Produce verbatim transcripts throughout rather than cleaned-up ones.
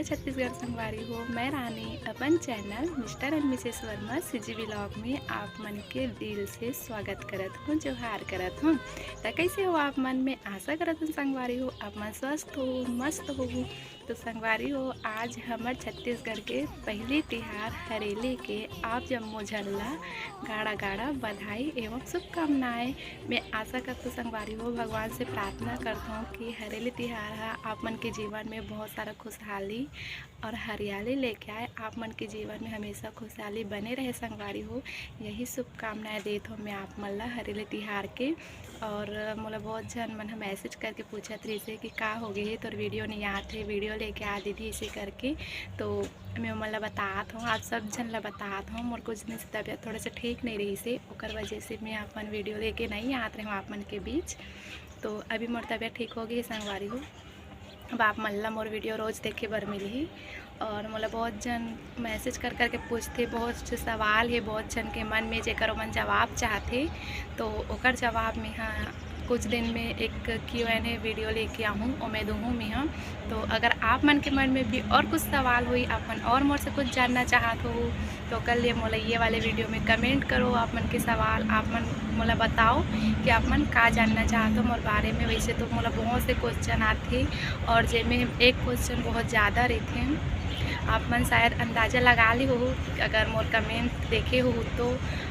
छत्तीसगढ़ संगवारी हो, मैं रानी अपन channel mister and Mrs Verma CG vlog में आप मन के दिल से स्वागत करत हूँ, जोहार करत हूँ। त कैसे हो आप मन? मैं आशा करत हूँ संगवारी हो, आप मन स्वस्थ हो, मस्त हो। तो संगवारी हो, आज हमर छत्तीसगढ़ के पहली तिहार हरेली के आप जम्मो झन ला गाड़ा गाड़ा बधाई एवं शुभकामनाएं। मैं आशा करत हूँ संगवारी हो, भगवान से प्रार्थना करत हूँ कि हरेली तिहार हा आप मन के जीवन में बहुत सारा खुशहाली और हरियाली लेके आए, आप मन के जीवन में हमेशा खुशहाली बने रहे संगवारी हो। यही शुभकामनाएं देत हूँ मैं आप मन ला हरेली तिहार के। और मोला बहुत झन मन ह मैसेज करके पूछत रहिसे कि का हो गे हे, तोर वीडियो नहीं आत हे, वीडियो लेके आ दीदी, इसे करके। तो मैं ओमन ला बतात हूँ, आप सब झन ला बतात हूँ, मोर कुछ दिन से तबीयत थोड़ा सा ठीक नहीं रहिसे, ओकर वजह से मैं अपन वीडियो लेके नहीं आत रहे हूँ आप मन के बीच। तो अभी मोर तबीयत ठीक हो गई हे संगवारी हो, अब आप मन ला मोर वीडियो रोज देखे बर मिलही। और मोला बहुत झन मैसेज कर करके पूछथे, बहुत से सवाल हे बहुत झन के मन में, जेकर ओमन जवाब चाहथे, तो ओकर जवाब में हा कुछ दिन में एक क्यू एन ए वीडियो लेके आहूँ, ओमे दूहूँ मैं हा। तो अगर आप मन के मन में भी और कुछ सवाल होई, आप मन और मोर से कुछ जानना चाहत हो, तो ओकर लिए मोला ये वाले वीडियो में कमेंट करो, आप मन के सवाल आप मन मोला बताओ कि आप मन का जानना चाहत हो मोर बारे में। वैसे तो मोला बहुत से क्वेश्चन आथे और जेमे एक क्वेश्चन बहुत ज़्यादा रहिथे, आप मन शायद अंदाज़ा लगा ले हो अगर मोर कमेंट देखे हो तो।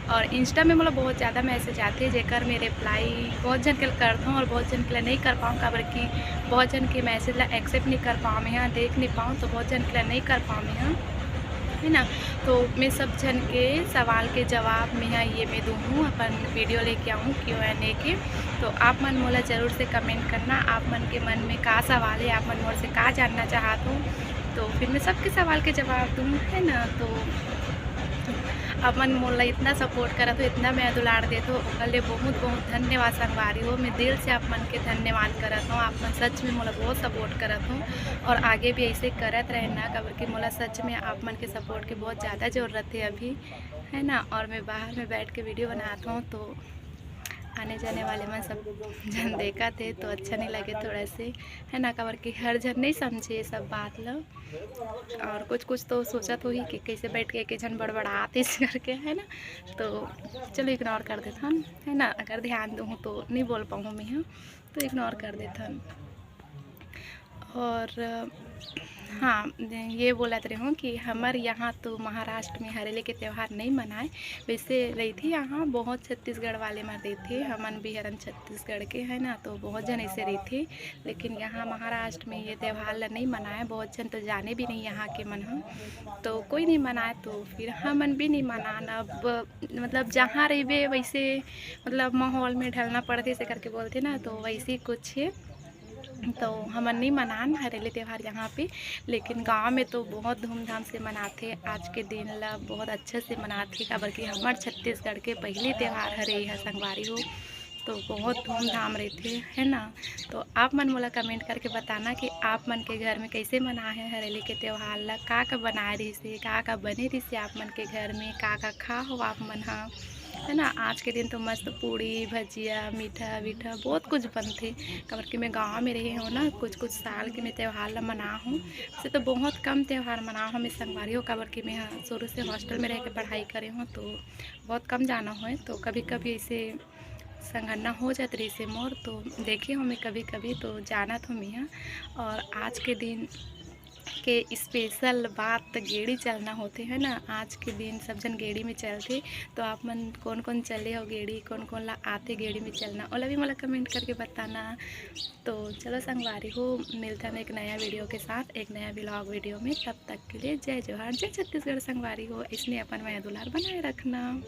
और इंस्टा में मोला बहुत ज़्यादा मैसेज आथे, जेकर मैं रिप्लाई बहुत झन के करत हूँ और बहुत झन के नहीं कर पाऊँ, काबर कि बहुत झन के मैसेज ला एक्सेप्ट नहीं कर पाऊँ मैं हा, देख नहीं पाऊँ, तो बहुत झन के नहीं कर पाऊँ मैं हा, है ना। तो मैं सब झन के सवाल के जवाब मैं हा ये मैं दूहूँ, अपन वीडियो लेके आहूँ क्यू एन ए के। तो आप मन मोला ज़रूर से कमेंट करना, आप मन के मन में का सवाल है, आप मन मोर से का जानना चाहत हो, तो फिर मैं सबके सवाल के जवाब दूँ, है ना। तो आप मन मोला इतना सपोर्ट करत हो, इतना मया दुलार देत हो, ओकर लिए बहुत बहुत धन्यवाद संगवारी हो। मैं दिल से आप मन के धन्यवाद करत हूँ, आप मन सच में मोला बहुत सपोर्ट करत हो और आगे भी ऐसे करत रहना, काबर कि मोला सच में आप मन के सपोर्ट के बहुत ज़्यादा ज़रूरत है अभी, है ना। और मैं बाहर में बैठ के वीडियो बनात हूँ, तो आने जाने वाले मन सब झन देखत हे, तो अच्छा नहीं लगे थोड़ा से, है ना, काबर कि हर झन नहीं समझे ये सब बात ला। और कुछ कुछ तो सोचत होही कि कैसे बैठ के एक झन बड़बड़ात इस करके, है ना। तो चलो इग्नोर कर देथन, है ना, अगर ध्यान दूँ तो नहीं बोल पाऊँ मैं हा, तो इग्नोर कर देथन। और हाँ, ये बोलत रहे हूँ कि हमर यहाँ तो महाराष्ट्र में हरेली के त्यौहार नहीं मनाए, वैसे रहिथे यहाँ बहुत छत्तीसगढ़ वाले मन रहिथे, हमन भी हरन छत्तीसगढ़ के, है ना, तो बहुत झन ऐसे रहिथे। लेकिन यहाँ महाराष्ट्र में ये त्यौहार ला नहीं मनाए, बहुत झन तो जाने भी नहीं यहाँ के मन ह, तो कोई नहीं मनाए, तो फिर हमन भी नहीं मनान। अब मतलब जहाँ रहिबे वैसे मतलब माहौल में ढलना पड़थे, से करके बोलथे ना, तो वैसे ही कुछ है। तो हमन नहीं मनान हरेली त्यौहार यहाँ पे, लेकिन गाँव में तो बहुत धूमधाम से मनाथे। आज के दिन ला बहुत अच्छे से मनाथे, काबर कि हमर छत्तीसगढ़ के पहली त्यौहार हरे यह संगवारी हो, तो बहुत धूमधाम रहिथे, है ना। तो आप मन मोला कमेंट करके बताना कि आप मन के घर में कैसे मना है हरेली के त्यौहार ला, का का बनाए रहिसे, का का बने रहिसे आप मन के घर में, का का खा हो आप मन हा, है ना। आज के दिन तो मस्त पूड़ी भजिया मीठा वीठा बहुत कुछ बनथे, काबर कि मैं गाँव में रहे हूँ ना, कुछ कुछ साल के मैं त्यौहार ला मना हूँ। वैसे तो बहुत कम त्यौहार मना हूँ मैं संगवारी हो, काबर कि मैं ह शुरू से हॉस्टल में रह के पढ़ाई करे हूँ, तो बहुत कम जाना होए, तो कभी कभी ऐसे संगन्ना हो जात रहिसे मोर, तो देखे हूँ मैं कभी कभी, तो जानत हूँ मैं ह। और आज के दिन के स्पेशल बात गेड़ी चलना होथे, है ना। आज के दिन सब झन गेड़ी में चलथे, तो आप मन कौन कौन चले हो गेड़ी, कौन कौन ला आथे गेड़ी में चलना, ओला भी मोला कमेंट करके बताना। तो चलो संगवारी हो, मिलथन एक नया वीडियो के साथ, एक नया व्लॉग वीडियो में। तब तक के लिए जय जोहार, जय छत्तीसगढ़ संगवारी हो, इसने अपन मया दुलार बनाए रखना।